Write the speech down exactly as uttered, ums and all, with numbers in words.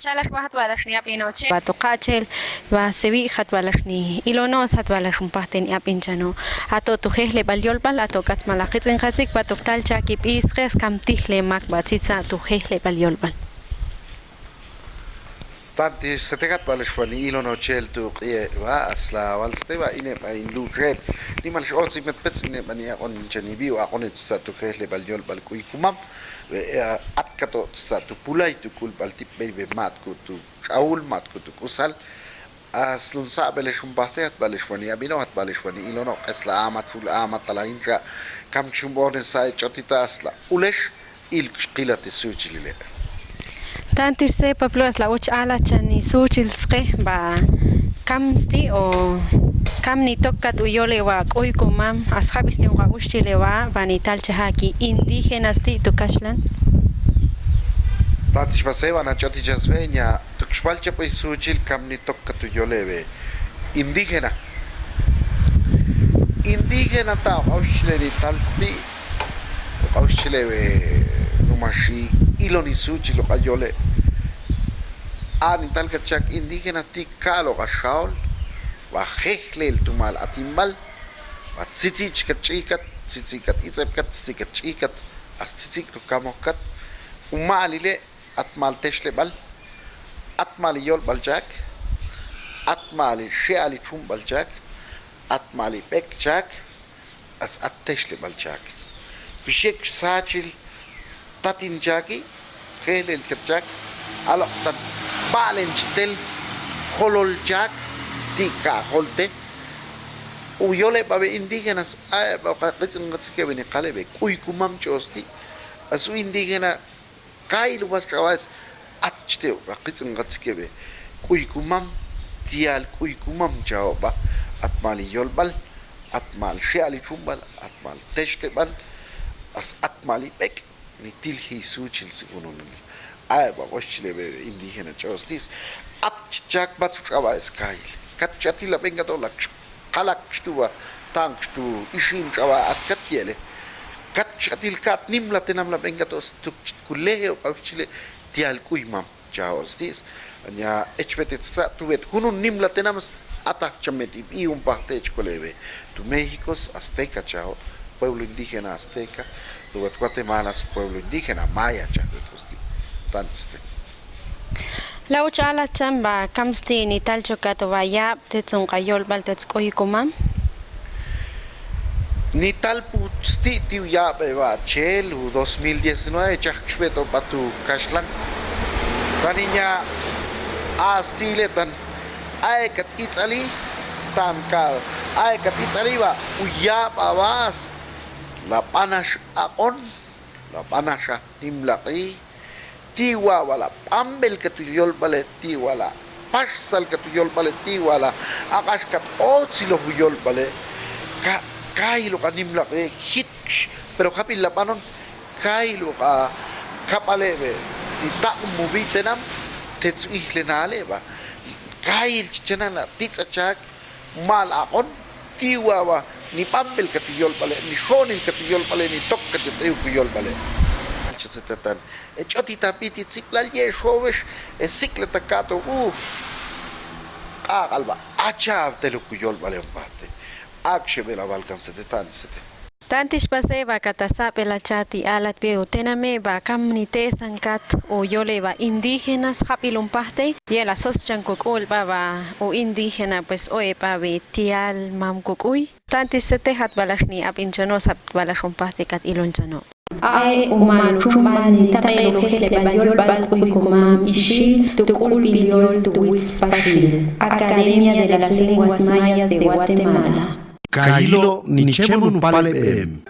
Chalax ba, jatbalax ni ab'inochel ba tu qa'chel, ba sewi, jatbalax ni ilono, jatbalax un pajteni ab'inchano. Ato tu jejleb'al yolb'al, ato k'at ma la qitz'inqatzikba tu ktal chaki b'isqe, skam tijle mak ba tzitza tu jejleb'al yolb'al. Tanti setejat b'alex wani ilonochel tu q'ie ba, asla wal ste ba, ine ba in luchel. Ni malex otzi met pets, ine ba ni aq'on chani bi u aq'one tzitza tu jejleb'al yolb'al k'uy kumam. Be, eh, atkato tzitza tu pulay tu k'ulb'al tip b'ey be matku tu ch'aul, matku tu k'usal. Aslun sa' b'elex un pajte, jatb'alex wani ab'ino, jatb'alex wani ilono, q'esla ama, txul ama, talainxa, kam chun b'one sa' ech'otita, asla ulex, ilkux qilate suchilile. Tanti xe Pablo, asla uch ala chani suchil sqe ba, kam sti o kam ni tokkat u yole wa k'uy kumam, as jab'i sti un qa uxchile wa, ba ni tal chajaki indígena sti tu kaxlan. Tatix ba se ba na ch'otichas be ña, tukxb'al cheb'oy suchil kam ni tokkat u yole be indígena. Indígena ta uq'awxchile ni tal sti, uq'awxchile be, numaxi iloni suchil uq'a yole. A ni talkat chak indígena ti ka'al uq'a xaol, ba jejlel tumal atimb'al, ba tzitzi chkat ch'ikat, tzitzi kat itz'ebkat, tzitzi kat ch'ikat, as tzitzi tu kamojkat, uma'alile, atmal texleb'al, atmal iyolb'al chak, atmal ixe'al itxunb'al chak, atmal ib'ek' chak, as at texleb'al chak. Kux yek' sachil tatin chaki, jejlel kat chak, aloq' tan b'a'len chtel jolol chak, ti' kajolte, u yoleb'ab'e indígenas, a, eba uqa qitz'inqatzike be ni qale be k'uy kumam ch'o sti', as u indígena, kail uba sch'ab'aes, atch te uba qitz'inqatzike be k'uy kumam, tial k'uy kumam chao ba, atmal iyolb'al, atmal xe'al itxunb'al, atmal texleb'al, as atmal ib'ek', ni tilji suchil si jununil. A eba uq'awxchile be indígena ch'o sti', atch chak b'at sch'ab'aes kail. Kat ch'atil la b'enkat o la Q'alaq kxtuwa, tan kxtu ixin ch'awa atkat yele. Kat ch'atil kat nimla tenam la b'enkat o stuk ch'it kuleje uq'awxchile tial k'uymam chao stis. Aña echbete tzatza tuwet junun nimla tenam s-, ataj chamet ib'i un pajte chkole be. Tu México s-, azteca chao, pueblo indígena azteca, tuwet Guatemala s-, pueblo indígena maya chao, tusti. Tan tzte. La uch ala cham ba kam sti' ni tal chokat wa yab' tetz un q'a yolb'al tetz k'uy kumam. Ni tal put sti' ti' u yab' e wa chel u dos mil diecinueve chaj kxb'et o b'at u kaxlan. Tan iña a sti' le tan a ekat itz'ali tan ka a ekat itz'ali wa u yab' a was la b'anax aq'on la b'anax a nimlaq'i. Ti' wa' wa' la b'amb'elkat u yolb'ale, ti' wa' la paxsalkat u yolb'ale, ti' wa' la aq'axkat otsiloj u yolb'ale. Ka-, kail uq'a nimlaq'e jitkx, pero jab'il la b'anon, kail uq'a kab'ale be, ni taq'm u b'i tenam, tetz u ijlenale ba. Kail chi chenan la titz'a chak, mal aq'on, ti' wa' wa' ni b'amb'elkat u yolb'ale, ni xo'onilkat u yolb'ale, ni tokkat u b'eyuk u yolb'ale. Alche se tatan. E ch'otita b'iti tzib'lal ye xowex, e sik'leta kato u. Q'aq'al ba, acha abteluk u yolb'ale un pajte. Akxe b'el awalkan se te tan se te. Tantix ba se ba kata sab'el a chati alat b'e u tename ba kam ni tesankat u yole ba indígenas jab'il un pajte. Yela sos chan kuk'ul ba ba u indígena pues o e ba be tial mam kuk'uy. Tantix se te jatb'alax ni ab'inchano, satb'alax un pajte kat ilonchano. Ae umal u chumb'al ni tab'el u jejleb'al yolb'al k'uy kumam ixil tu k'ulb'il yol tu witz spaxil. Academia de las Lenguas Mayas de Guatemala. Kailo ni chemon un paleb'em.